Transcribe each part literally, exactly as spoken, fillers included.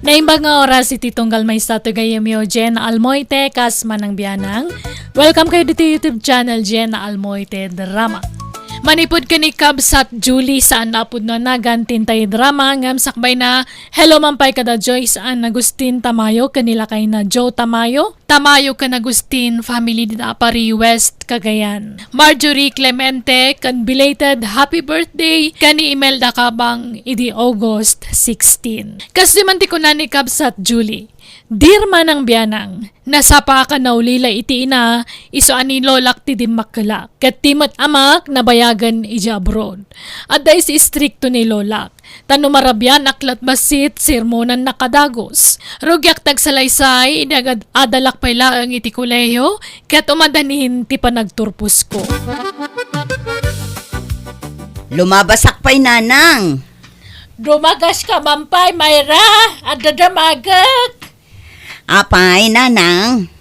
Naimbag nga oras iti tunggal maysa ti gayyemyo, Jen Almoite, kas manang bianang. Welcome kayo ditoy YouTube channel, Jen Almoite Drama. Manipud ken ni Kabsat Julie, saan a pudno a nagan ti intay drama, ngem sakbay na, hello man pay kada Joyce Ann Agustin Tamayo, ken ni lakayna Joe Tamayo, Tamayo ken Agustin family dita Aparri West, Cagayan. Marjorie Clemente, ken belated happy birthday ken ni Imelda Cabang idi August sixteen. Kas di man ti kuna ni Kabsat Julie, Dear manang bianang, nasapa a naulila iti ina, isu a ni lolak ti dimmakkelak. Ket ti met amak nabayagen idiay abroad. Adda isi istrikto ni lolak. Ta no marabianak ket bassit, sermonannak a dagus. Rugiak ti agsalaysay, idi agad-adalak pay laeng iti kolehiyo, ket umadanin ti panagturposko. Lumabasak pay, nanang. Dumagaska man pay, Mayra, adda damagek. Apay, nanang?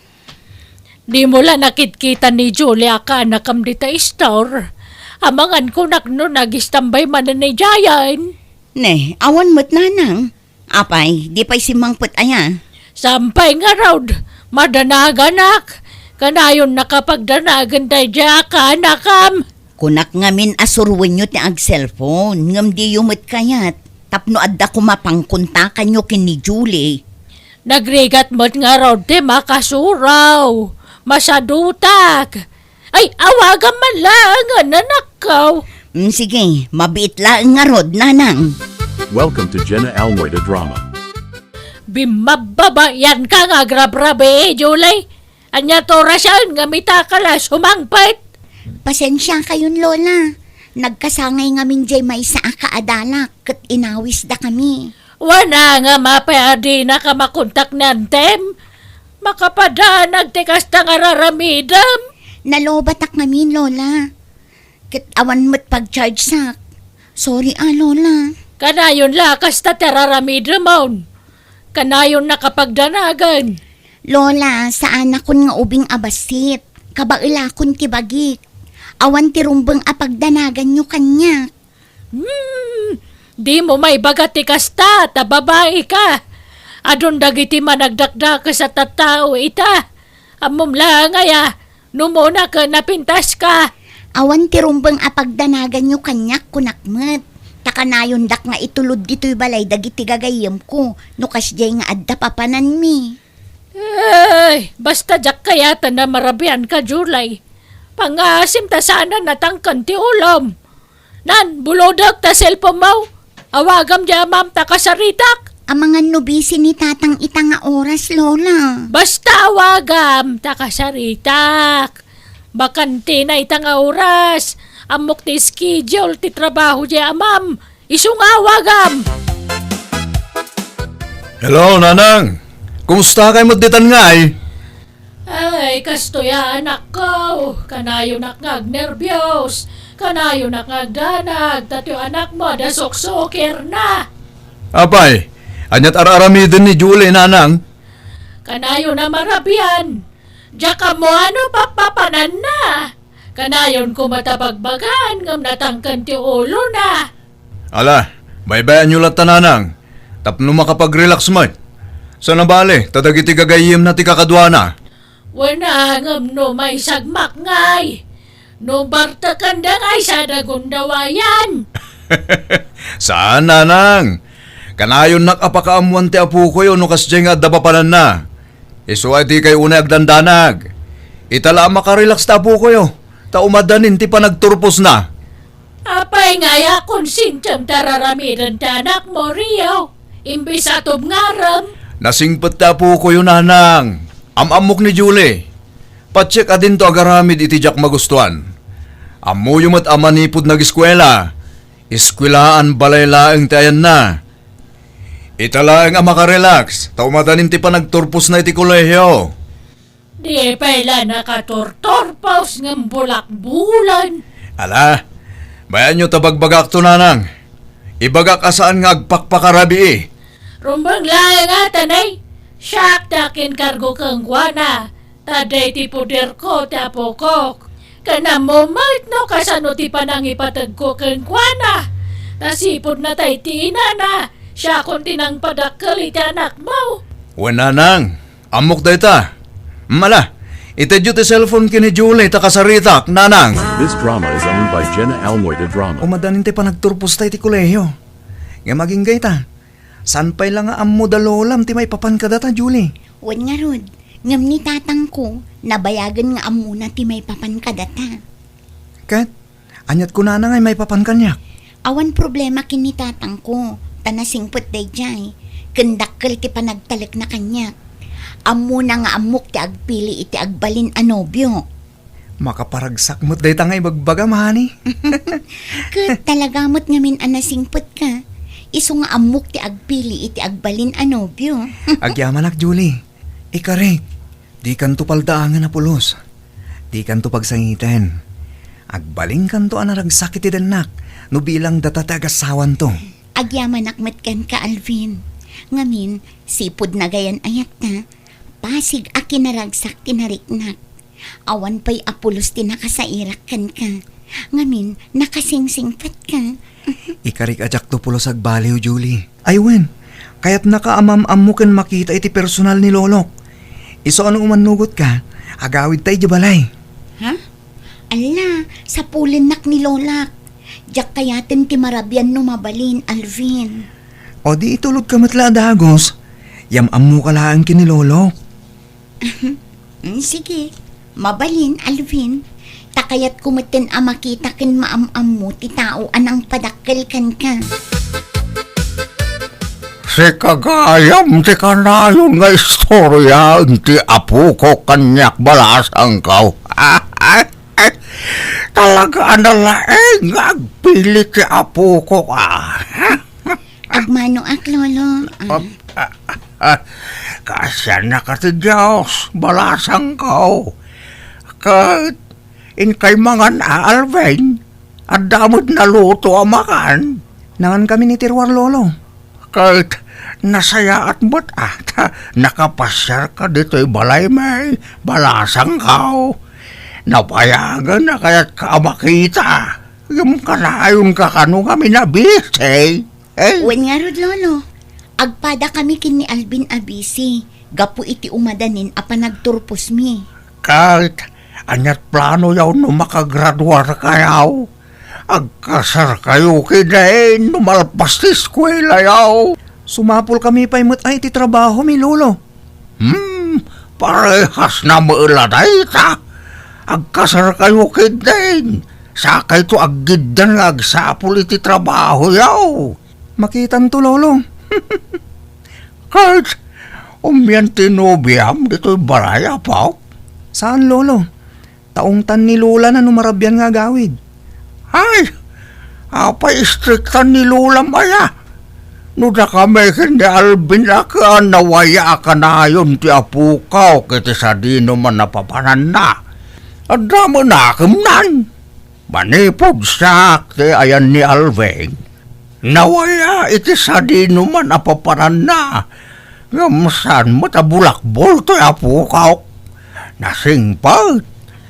Dimo la nakitkita ni Julie a kaanakam dita store? Amangan kunak no nagistambay manen idiayen. Ne, awan met, nanang. Apay, di pay simmangpet aya? Saan pay ngarud, madanaganak. Kanayonnaka pagdanagen daydiay a kaanakam. Kunak ngamin a suroenyo ti agselpon, ngem diyo met kayat, tapno adda koma pangkontakanyo ken ni Julie. Nagrigat met ngarud ti makasuro. Masadutak. Ay, awagam man laeng, anakko. Mm, sige, mabiit laeng ngarud, nanang. Welcome to Jenna Almoida Drama. Bimmabbabayanka nga agrabrabii, Julie. Ania ti orasen nga mitaka la sumangpet? Pasensiakayon, Lola. Nagkasangay ngamin diay maysa a kaadalak ket inawisdakami. Wen a nga mapay a dinaka makontak ni Antem? Makapadanag ti kasta nga raramidem? Nalobatak ngamin, Lola. Ket awan met pagchargesak. Sorry a, Lola. Kanayon la kasta ti raramidemon. Kanayonnaka pagdanagen. Lola, saanakon nga ubing a bassit. Kabaelakon ti bagik. Awan ti rumbeng a pagdanaganyo kaniak. Hmm, dimo maibaga ti kasta, ta babaika. Adun dagiti managdakdakes a tattao ita. Ammom laeng aya, no umuna ket napintaska. Awan ti rumbeng a pagdanaganyo kaniak, kunak met. Ta kanayondak nga itulod ditoy balay dagiti gagayyemko, no kasdiay nga adda papananmi. Ay, basta diak kayat a marabianka, Julie. Pangngaasim ta saan a natangken ti ulom. Nan, bulodek ta cellphone mo. Awagam diay amam ta kasaritak. Amangan no busy ni Tatang ita nga oras, Lola. Basta awagam ta kasaritak. Bakantena ita nga oras. Ammok ti schedule ti trabaho diay amam. Isu nga awagam. Hello, Nanang. Kumustakay met ditan ngay? Ay, kastoy a, anakko. Kanayonak nga agnerbios. Kanayonak nga agdanag, ta ti anakmo adda suksukirna. Apay, aniat ar-aramiden ni Julie, Nanang? Kanayon a marabian. Diak ammo no papapananna. Kanayonko met a bagbagaan ngem natangken ti ulona. Ala, baybayanyo latta, Nanang, tapno makapag-relax met. Saan a bale, ta dagiti gagayyemna ti kakaduana. Wen a, ngem no maisagmak ngay, no bartekenda ngay, saan a gundawayan. Saan, Nanang. Kanayonnak a pakaammoan ti apokoyo no kasdiay nga adda papananna. Isu a dikay unay agdandanag. Ita la a makarelax ti apokoyo, ta umadanin ti panagturposna. Apay ngay a konsintem ti ar-aramiden ti anakmo, Rio, imbes a tubngarem? Nasingpet ti apokoyo, Nanang. Am-ammok ni Julie. Patiek a dinto agaramid iti diak magustuan. Ammoyo met a manipud nageskuela, eskuelaan balay laeng ti ayanna. Ita laeng a makarelax, ta umadanin ti panagturposna iti kolehio. Di pay la nakaturturpos ngem bulakbulan. Ala, bayanyo ta bagbagakto, Nanang. Ibagak a saan nga agpakpakarabii. Rumbeng laeng a, tanay. Siak ti akinkargo kenkuana. Ta adda iti poderko ti apokok. Ken ammo met no kasano ti panangipategko kenkuana. Ta sipud natay ti inana, Siakon ti nangpadakkel iti anakmo. Wen, nanang, ammok dayta. Mala, itedyo ti cellphone ken ni Julie ta kasaritak, nanang. This drama is owned by Jenna Almoy de Drama. Umadanin ti panagturposta iti kolehiyo. Ngem agingga ita, saan pay la nga ammo da lolam ti maipapan kadata, Julie? Wen ngarud, ngem ni tatangko, nabayagen nga ammona ti maipapan kadata. Ket, aniat kunana nga maipapan kaniak? Awan problema ken ni tatangko, ta nasingpet daydiay, ken dakkel ti panagtalekna kaniak. Ammona nga ammok ti agpili iti agbalin a nobio. Makaparagsak met dayta nga ibagbagam, honey. Ket talaga met ngamin a nasingpetka. Isu nga ammok ti agpili iti agbalin a nobio. Agyamanak, Julie. Ikarik, dikanto paldaangen a pulos. Dikanto pagsangiten. Agbalinkanto a naragsak iti dennak no bilang data ti agasawanto. Agyamanak met kenka, Alvin. Ngamin, sipud nagayan-ayatta, pasig a kinaragsak ti nariknak. Awan pay a pulos ti nakasairak kenka. Ngamin, nakasingsingpetka. Ikarik a diakto pulos agbaliw, Julie. Ay wen, kayatnaka a maam-ammo ken makita iti personal ni Lolok. Isu a no umannugotka, agawidta idiay balay. Ha? Alla, sapulennak ni Lolak. Diak kayaten ti marabian no mabalin, Alvin. O di itulodka met la a dagus, yam-ammoka laeng ken ni Lolok. Mm, sige. Mabalin, Alvin. Ta kayatko metten a makita ken maam-ammo ti tao a nangpadakkel kenka. Sika gayam ti kanayon nga istoryaen ti apoko kaniak, balasangko. Talaga a nalaing nga agpili ti apoko, a. Agmanoak, Lolo. Ah. Ap-, ah, ah, ah, kaasiannaka ti Dios, balasangko. Ket inkay mangan a, Alvin, adda met naluto a makan. Nangankamin iti ruar, Lolo. Ket nasayaat met a ta nakapasiarka ditoy balaymi, balasangko. Nabayagen a kayatka a makita. Ngem kanayonka kano ngamin a busy. Eh? Wen ngarud, Lolo. Agpadakami ken ni Alvin a busy gapu iti umadanin a panagturposmi. Ket aniat planoyo no makagraduarkayo? Agkasarkayo ketdin no malpas ti eskuelayo? Sumapulkami pay met a iti trabahomi, Lolo. Hmm, parehas na met la dayta. Agkasarkayo ketdin. Sakayto aggiddan nga agsapul iti trabahoyo. Makitanto, Lolo. Ket, umyan ti nobiam ditoy balay, apo? Saan, Lolo. Ta ungtan ni Lola na no marabian nga agawid. Ay, apay istriktan ni Lolam aya? No dakami ken ni Alvin a ken nawaya a kanayon ti apokaw ket iti sadinoman a papananna, adda met nakemnan. Manipud siak ti ayan ni Alvin, nawaya iti sadinoman a papananna, ngem saan met a bulakbol toy apokaw. Nasingpet,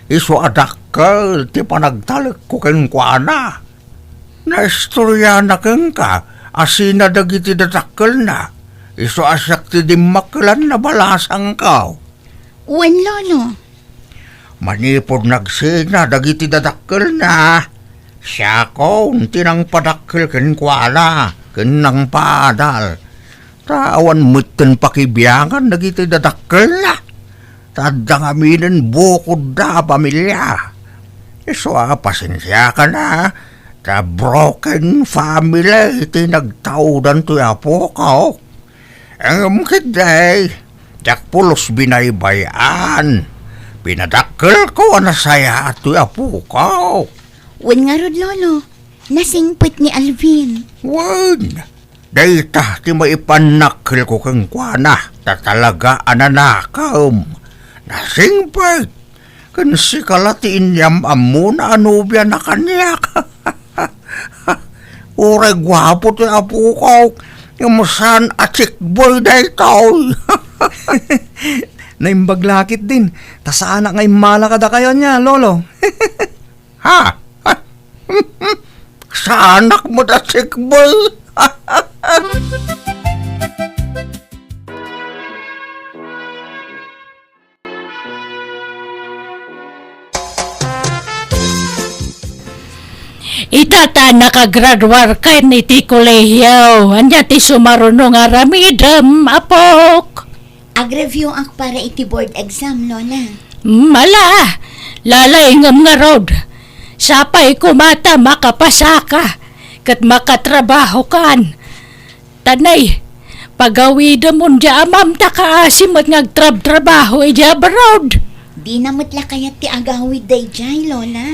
isu a dakkel ti panagtalekko kenkuana. Naistoriana kenka a sina dagiti dadakkelna, isu a siak ti dimmakkelanna, balasangko. Wen, Lolo. Manipud nagsina dagiti dadakkelna, siakon ti nangpadakkel kenkuana ken nangpaadal. Ta awan metten pakibiangan dagiti dadakkelna. Ta adda ngaminen bukodda a pamilia. Isu a pasensiakan a, ta broken family ti nagtaudan toy apokaw. Ngem ketdi, diak pulos binaybay-an. Pinadakkelko a nasayaat toy apokaw. Wen ngarud, Lolo, nasingpet ni Alvin. Wen, dayta ti maipannakkelko kenkuana, ta talaga a nanakem. Nasingpet. Ken sika la ti inyam-ammona a nobiana kaniak. Uray guapo ti apokaw, ngem saan a chickboy daytoy. Naimbag la ketdin, ta saanak nga immala kadakayo ania, Lolo. Ha? Saanak met a chickboy? Ita ta nakagraduar ken iti kolehiyo. Ania ti sumaruno nga aramidem, apok? Ag-review ak para iti board exam, Lola. Hmm, ala, lalaingem ngarud. Sapay koma ta makapasaka, ket makatrabahokan. Tanay, pagawidem diay amam ta kaasi met nga agtrabtrabaho idiay abroad. Dina met la kayat ti agawid daydiay, Lola.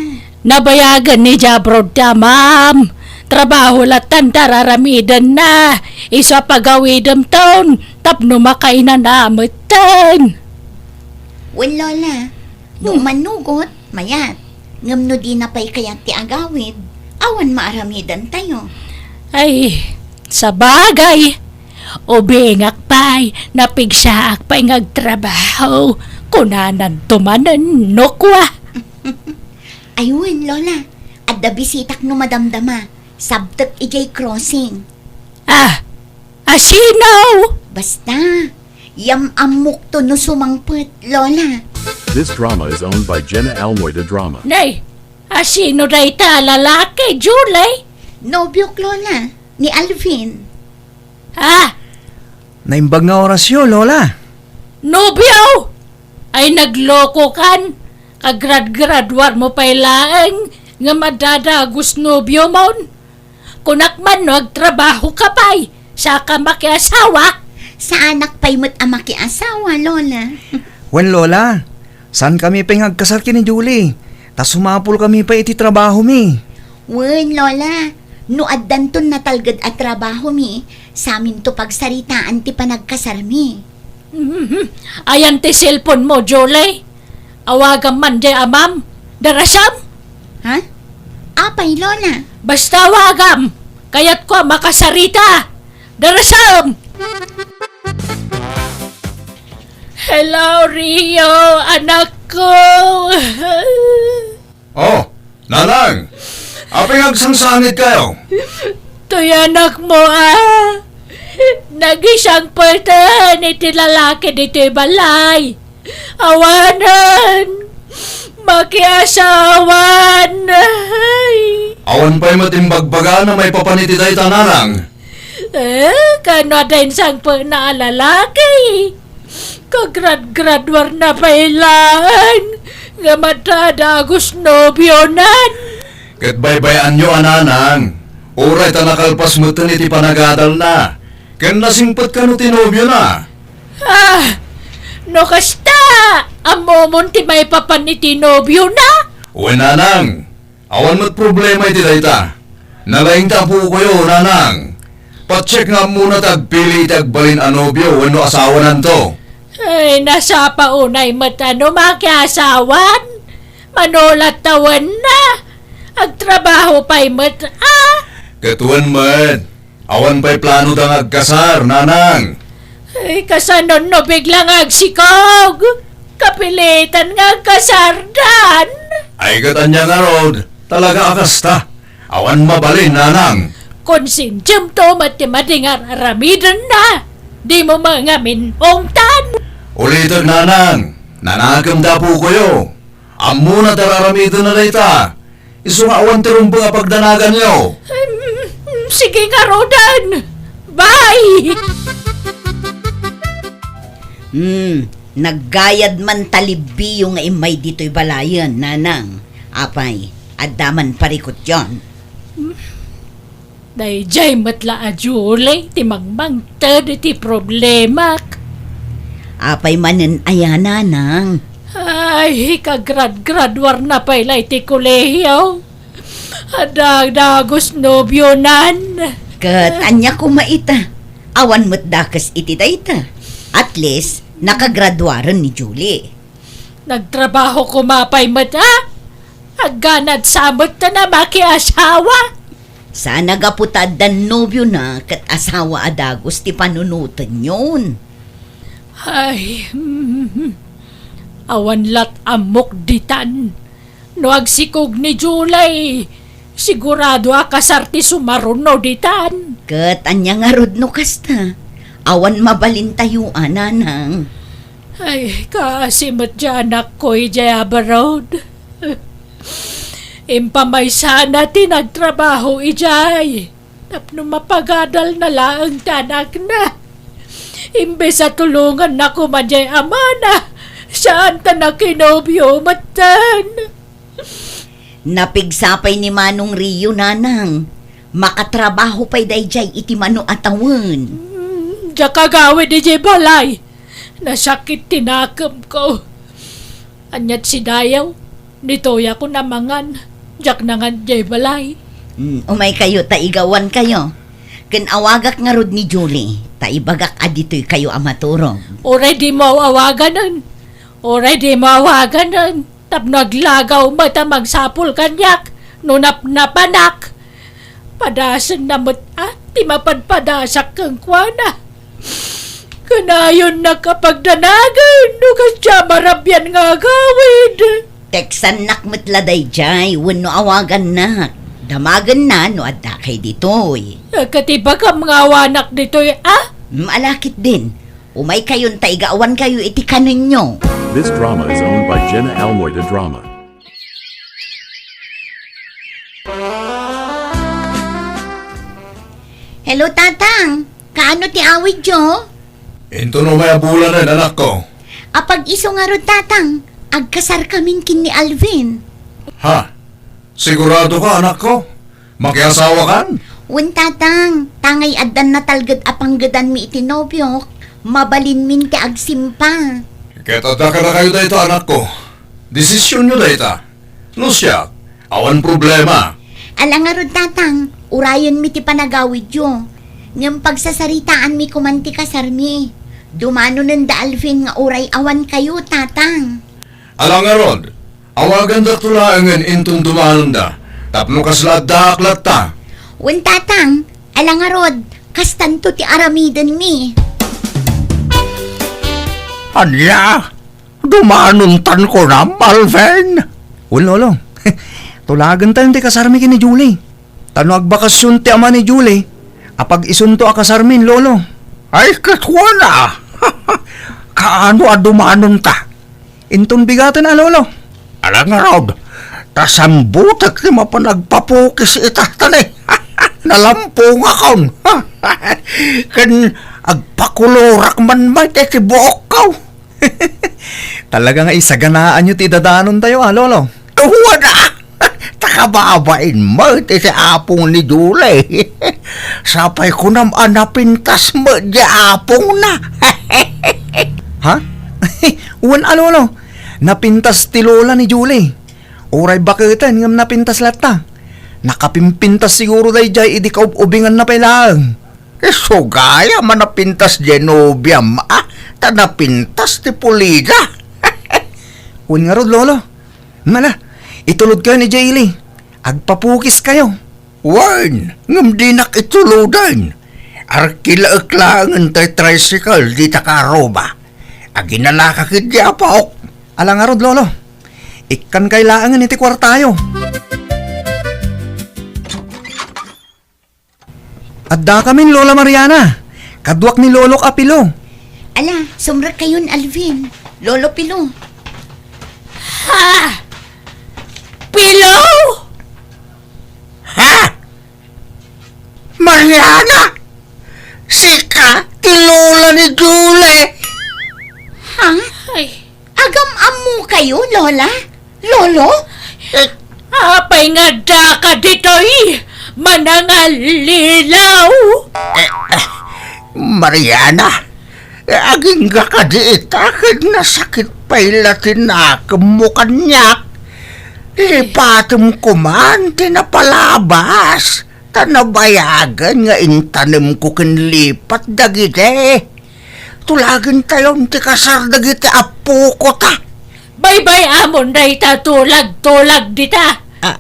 Nabayagen idiay abroad ti amam. Trabaho lattan ti ar-aramidenna. Isu a pagawidemton tapno makainana metten. Wen, Lola, no Hmm. manugot, mayat. Ngem no dina pay kayat ti agawid, awan maaramidantayo. Ay, sabagay. Ubingak pay, napigsaak pay nga agtrabaho, kunananto manen no kua. Ay wen, Lola, adda bisitak no madamdama, sabtek idiay crossing. Ah, asino? Basta, yam-ammokto no sumangpet, Lola. This drama is owned by Jenna Almoy de Drama. Nay, asino dayta a lalaki, Julie? Nobiok, Lola, ni Alvin. Ah, Naimbag nga orasyo, Lola. Nobio! Ay, naglokokan! Kagradgraduar mo pay laeng nga madadagus nobio mon. Kunak man no agtrabaho ka pay, saka makiasawa? Saanak pay met a makiasawa, Lola. Wen, Lola, saan kami pay nga agkasar ken ni Julie, ta sumapul kami pay iti trabahomi. Wen, Lola, no addanton natalged a trabahomi, saminto pagsaritaan ti panagkasarmi. Mhm. Ayan ti cellphone mo, Julie. Awagam man diay amam. Darasam? Ha? Apay, Lola? Basta awagam. Kayatko a makasarita. Darasam! Hello, Rio, anakko. Oh, Nanang! Apay nga agsangsanit kayo? Toy anakmo, a. Nagisangpeten iti lalaki ditoy balay. Awanen! Makiasawan! Ay! Awan pay met imbagbagana maipapan iti dayta, Nanang. Eh, kano adda insangpetna a lalaki? Kagradgraduarna pay laeng nga madadagus nobionan. Ket baybay-anyo a, Nanang, uray ta nakalpas metten iti panagadalna, ken nasingpet kano ti nobiona. Ah, no kasta, ammomon ti maipapan iti nobiona? Wen, Nanang, awan met problema iti dayta. Nalaing ti apokoyo, Nanang. Patiek nga ammona ti agpili iti agbalin a nobio wenno asawananto. Ay, nasapa unay met a no makiasawan. Mano latta wenna. Agtrabaho pay met a. Ket wen met, awan pay planoda nga agkasar, Nanang. Ay, kasano no bigla nga agsikog? Kapilitan nga agkasardan. Ay, ket ania ngarud, talaga a kasta. Awan mabalin, Nanang. Konsensiamto met ti madi nga ar-aramidenna. Dimo met ngamin ungtan. Ulitek, Nanang. Nanakemda, apokoyo. Ammona ti ar-aramidenna dayta. Isu nga awan ti rumbeng a pagdanaganyo. Em, sige ngaruden. Bye! Hmm, naggayad man ta libbiyo nga immay ditoy balayen, Nanang. Apay, adda man parikutyon? Daydiay met la a Julie ti mangmangted iti problemak. Apay manen aya, Nanang? Ay, kagradgraduarna pay la iti kolehiyo. Adda dagus nobionan. Ket ania koma ita? Awan met dakes iti dayta. At least, nakagraduaren ni Julie. Nagtrabaho koma pay met, a? Agganad sa met ta a makiasawa? Sana gapu ta addan nobiona ket asawa a dagus ti panunotenyon. Ay, mm, awan lat ammok ditan. No agsikog ni Julie, sigurado a kasar ti sumaruno ditan. Ket ania ngarud no kasta? Awan mabalintayo a, nanang. Ay, kaasi met diay anakko idiay abroad. Impamaysana ti nagtrabaho idiay tapno mapagadalna laeng ti anakna. Imbes a tulonganna koma diay amana, saan ta nakinobio metten. Napigsa pay ni Manong Rio, nanang. Makatrabaho pay daydiay iti mano a tawen. Mm, diak agawid idiay balay. Nasakit ti nakemko. Aniat si Dayaw, nituyakon a mangan. Diak nangan idiay balay. Mm, umaykayo ta igawankayo. Ken awagak ngarud ni Julie, ta ibagak a ditoykayo a maturog. Uray dimo awaganen. Uray dimo awaganen. Tapno aglagaw met a mangsapul kaniak no napnapanak. Padasenna met a ti mapadpadasak kenkuana. Kanayonnak a pagdanagen no kasdiay a marabian nga agawid. Teksannak met la daydiay wenno awagannak. Damagenna no addakay ditoy. Ket ibagam nga awanak ditoy a? Mm, ala ketdin. Umaykayon ta igawankayo iti kanenyo. This drama is owned by Jenna Almoy de Drama. Hello, Tatang. Kaano ti awidyo? Inton umay a bulanen, anakko. Apag-isu ngarud, Tatang. Agkasarkamin ken ni Alvin. Ha? Sigurado ka, anakko? Makiasawakan? Wen, Tatang, tangay addan natalged a panggedanmi iti nobiok, mabalinmin ti agsimpa. Ket adda kadakayo dayta, anakko. Desisionyo dayta. No siak, awan problema. Ala ngarud, Tatang, urayenmi ti panagawidyo. Ngem pagsasaritaanmi koman ti kasarmi. Dumanonen da Alvin nga uray awankayo, Tatang. Ala ngarud, awagandakto laengen inton dumanonda, tapno kasla addaak latta. Wen, Tatang, ala ngarud, kastanto ti aramidenmi. Ania? Dumanontan kunam, Alvin? Wen, Lolo. Tulagentayon ti kasarmi ken ni Julie. Ta no agbakasyon ti ama ni Julie, apag-isunto a kasarmin, Lolo. Ay, ket wen a. Kaano a dumanonta? Inton bigaten a, Lolo. Ala ngarud, ta sambutek ti mapan agpapukis ita, tani. Nalampongakon. Ken agpakulorak man met iti buokko. Talaga nga isaganaanyo ti dadanontayo, a, Lolo? Wen a! Ta kababain met iti apong ni Julie. Sapay kunam a napintas met di apongna. Ha? Wen a, Lolo. Napintas ti lola ni Julie. Uray baketen ngem napintas latta. Nakapimpintas siguro daydiay idi kaub-ubinganna pay laeng. Isu gayam a napintas diay nobiam, a, ta napintas ti pulida. Wen ngarud, Lolo. Mala, itulodkayon idiay ili. Agpapukiskayo. Wen, ngem dinak ituloden. Arkilaek laengen tay tricycle dita kaaruba. Aginanaka ketdi, apok. Ala ngarud, Lolo. Ikkankay laengen iti kuartayo. Addakamin, Lola Mariana. Kaduak ni Lolok a Pilo. Ala, sumrekkayon, Alvin. Lolo Pilo. Ha? Pilo? Ha? Mariana! Sika ti lola ni Julie! Ha? Ay. Agam-ammokayo, Lola? Lolo? Eh, apay nga addaka ditoy, manangallilaw? Eh, eh, Mariana, eh, agingga kadi ita ket nasakit pay la ti nakemmo kaniak. Lipatem koman ti napalabas, ta nabayagen nga intanemko ken lipat dagiti. Tulagentayon ti kasar dagiti appoko ta. Baybay-amon dayta tulag-tulag dita. Ah.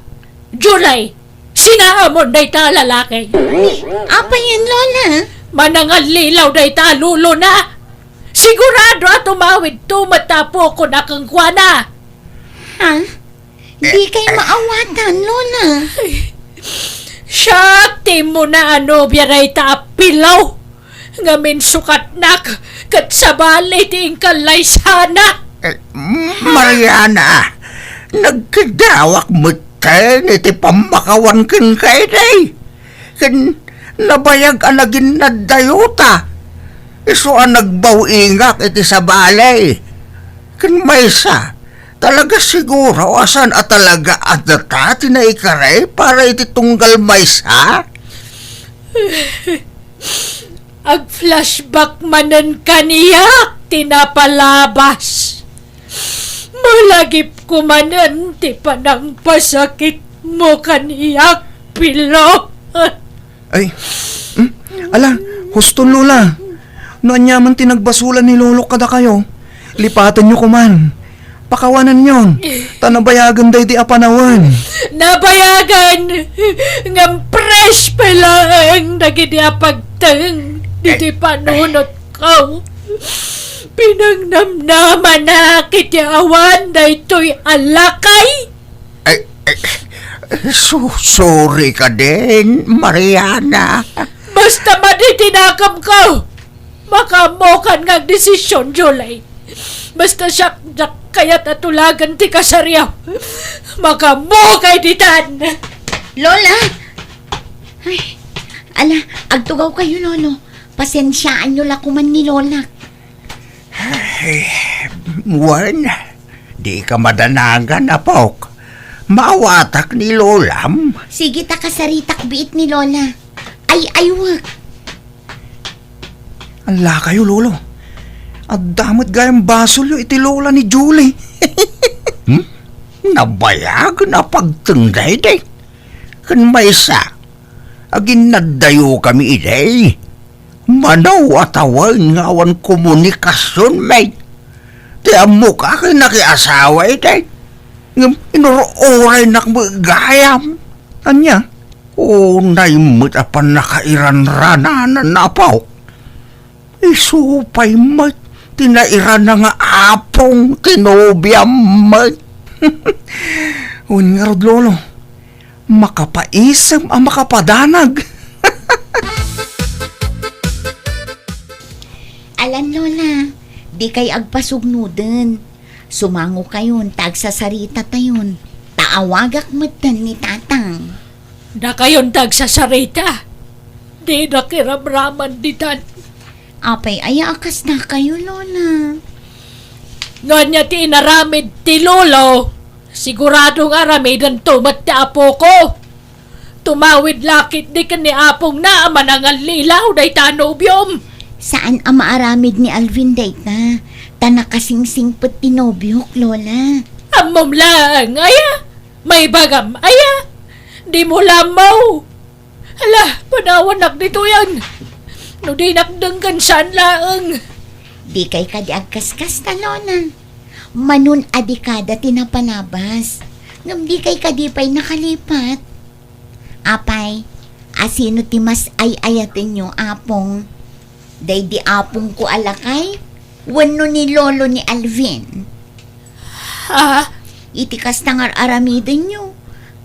Julie, sinaamon dayta a lalaki. Apay, Lola? Manangallilaw dayta a lolona. Sigurado a tumawidto met ta appokona kenkuana. Ha? Dikay maawatan, Lola. Ay, Siak ti immuna a nobia dayta a Pilo nga minsukatnak ket sabali ti inkallaysana. Eh, Mariana, nagkidawak metten iti pammakawan kenka idi. Ken nabayag a naginnaddayota. Isu a nagbaw-ingak iti sabali. Ken maysa, talaga siguro a saan a talaga a data ti naikari para iti tunggal maysa? Ag-flashback manen kaniak ti napalabas. Malagipko manen ti panangpasakitmo kaniak, Pilo. Ay, hmm? Ala, huston, Lola. No ania man ti nagbasolan ni Lolo kadakayo, lipatenyo koman. Pakawanenyon, ta nabayagen daydi a panawen. Nabayagen! Ngem fresh pay laeng dagidi a pagteng diti panunotko. Pinangnamnamanak iti awan daytoy a lakay. Ay, ay, su-, sorry kadin, Mariana. Basta madi ti nakemko. Makaammokan nga agdesisyon, Julie. Basta siak, diak kayat a tulagan ti kasaryo. Makaammokay ditan. Lola! Ay, ala, agtugaw kayo, Lolo. Pasensiaanyo la koman ni Lola. Ay, wen, di ka madanagan, apok. Maawatak ni Lolam. Sige ta kasaritak biit ni Lola. Ay, aywek. Ala kayo, Lolo. Adda met gayam basolyo iti lola ni Julie. Hmm? Nabayagen a pagteng daydi. Ken maysa, aginnaddayo kami idi. Mano a tawen nga awan komunikasion, met. Ti ammok a ken nakiasawa idi. Ngem inur-uraynak met gayam. Ania? Unay met a pannakairanrananan, apok. Isu pay met ti nairana nga apong ti nobiam met. Wen ngarud, Lolo, makapaisem a makapadanag. Alan, Lola, dikay agpasugnoden. Sumangokayon ta agsasaritatayon, ta awagak metten ni Tatang. Dakayon ta agsasarita. Dinak iramraman ditan. Apay aya a kasdakayo, Lola? No ania ti inaramid ti lolo, sigurado nga aramidento met ti apoko. Tumawid la ketdi ken ni apongna a manangallilaw dayta a nobiom. Saan a maaramid ni Alvin dayta, ta nakasingsingpet ti nobiok, Lola. Ammom laeng, aya? Maibagam, aya? Dimo la ammo. Ala, panawannak ditoyen. No dinak denggen, saan laeng. Dikay kadi agkaskasta, Lola? Mano a dekada ti napalabas. Ngem dikay kadi pay nakalipat? Apay, asino ti mas ay-ayatenyo, Apong? Daydi apongko a lakay wenno ni lolo ni Alvin? Ha? Iti kasta nga ar-aramidenyo,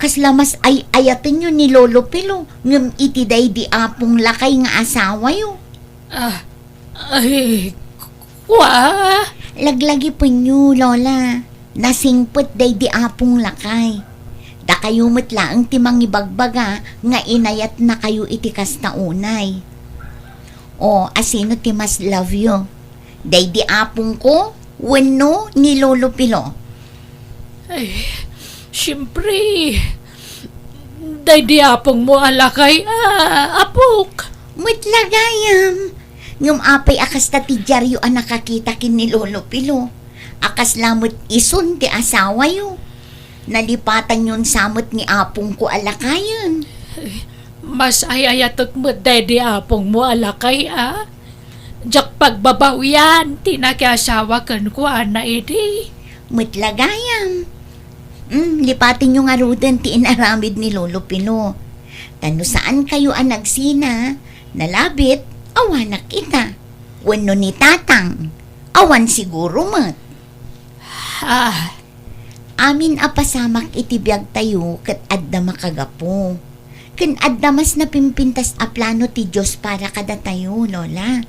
kasla mas ay-ayatenyo ni Lolo Pilo ngem iti daydi apong lakay nga asawayo? Ah, ay, kua? Laglagipenyo, Lola. Nasingpet daydi apong lakay. Dakayo met laeng ti mangibagbaga nga inayatnakayo iti kasta unay. O, asino ti mas love yo? Daydi apongko wenno ni Lolo Pilo? Ay, siempre, daydi apongmo a lakay, ah, apok. Met la gayam. Ngem apay a kasta ti diaryo a nakakita ken ni Lolo Pilo? A kasla met isun ti asawayo? Nalipatanyon sa met ni apongko a lakayen. Mas ay-ayatek met daydi apongmo a lakay, a? Diak pagbabawian ti nakiasawa kenkuana idi. Met la gayam. Mm, lipatenyo ngaruden ti inaramid ni Lolo Pilo. Ta no saankayo a nagsina, nalabit, awanak ita. Wenno ni Tatang, awan siguro met. Ah. Amin a pasamak iti biagtayo ket adda makagapu. Ken adda mas napimpintas a plano ti Dios para kadatayo, Lola.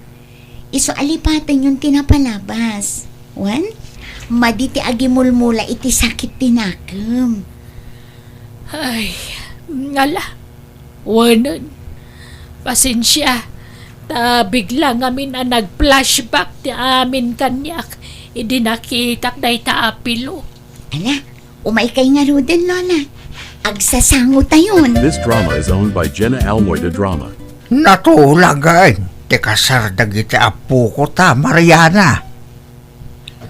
Isu a lipatenyon ti napalabas. Wen, madi ti agimulmula iti sakit ti nakem. Ay, ngala. Wenen. Pasensia. Ta bigla ngamin a nag-flashback ti amin kaniak idi nakitak dayta a pilo. Ala, umaykay ngaruden, Lola. Agsasangotayon. This drama is owned by Jenna Almoy de Drama. Natulagan ti kasar dagiti apoko ta, Mariana.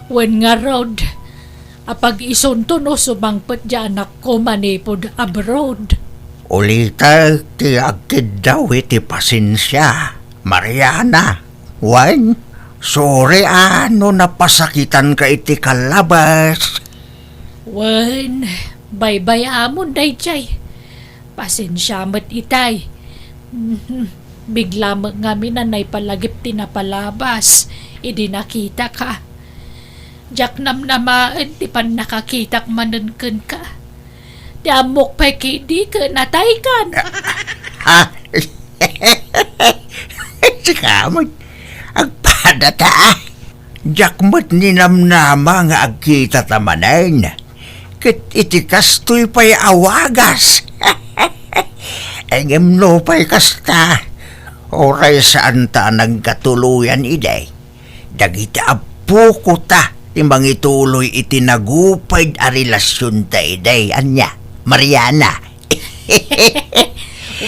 Wen ngarud, apag-isunto no sumangpet ti anakko manipud abroad. Ulitek ti agkiddaw iti pasensia, Mariana. Wen, sorry a no napasakitanka iti kalabas. Wen, baybay-amon daydiay. Pasensia met itay. Mhm. Bigla met ngamin a naipalagip ti napalabas idi nakitaka. Diak namnamaen ti pannakakitak manen kenka. Ti ammok pay ketdi ket nataykan. Ha? Sika met, agpadata. Diak met ninamnama nga agkitata manen. Ket iti kastoy pay a wagas. Ngem nupay kasta, uray saanta a nagkatuloyan idi, dagiti apokota ti mangituloy iti nagupay a relasionta idi. Ania, Mariana?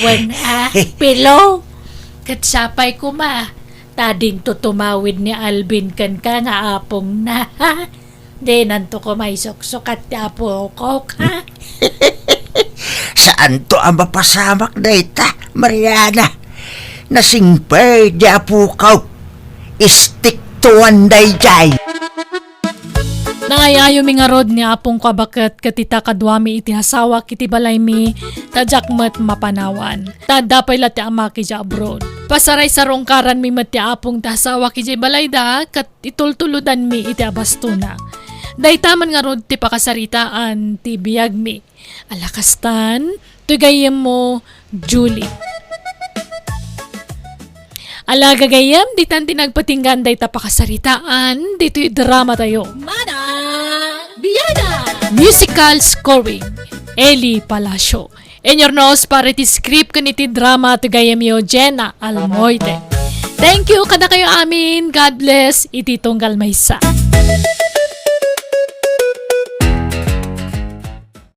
Wen a, Pilo. Ket sapay koma, ta dinto tumawid ni Alvin kenka nga apongna. Dinanto koma isuksukat ti apokok, ha? Saanto a mapasamak dayta, Mariana. Nasingpet ti apokok. Istiktuan daydiay. Naayayomi ngarud ni apongko a baket ket ita kaduami iti asawak iti balaymi, ta diak met mapanawan. Ta adda pay la ti amak idiay abroad. Pasarasarungkaranmi met ti apong ti asawak idiay balayda, ket itultulodanmi iti abastona. Dayta man ngarud ti pakasaritaan ti biagmi. Ala kastan, ti gayyemmo, Julie. Ala gagayyem, ditan ti nagpatinggan dayta pakasaritaan, ditoy drama tayo. Manang Biyanan! Musical scoring, Eli Palacio. Inyurnos para iti script ken iti drama ti gayyemyo, Jenna Almoite. Thank you kadakayo amin. God bless iti tunggal maysa.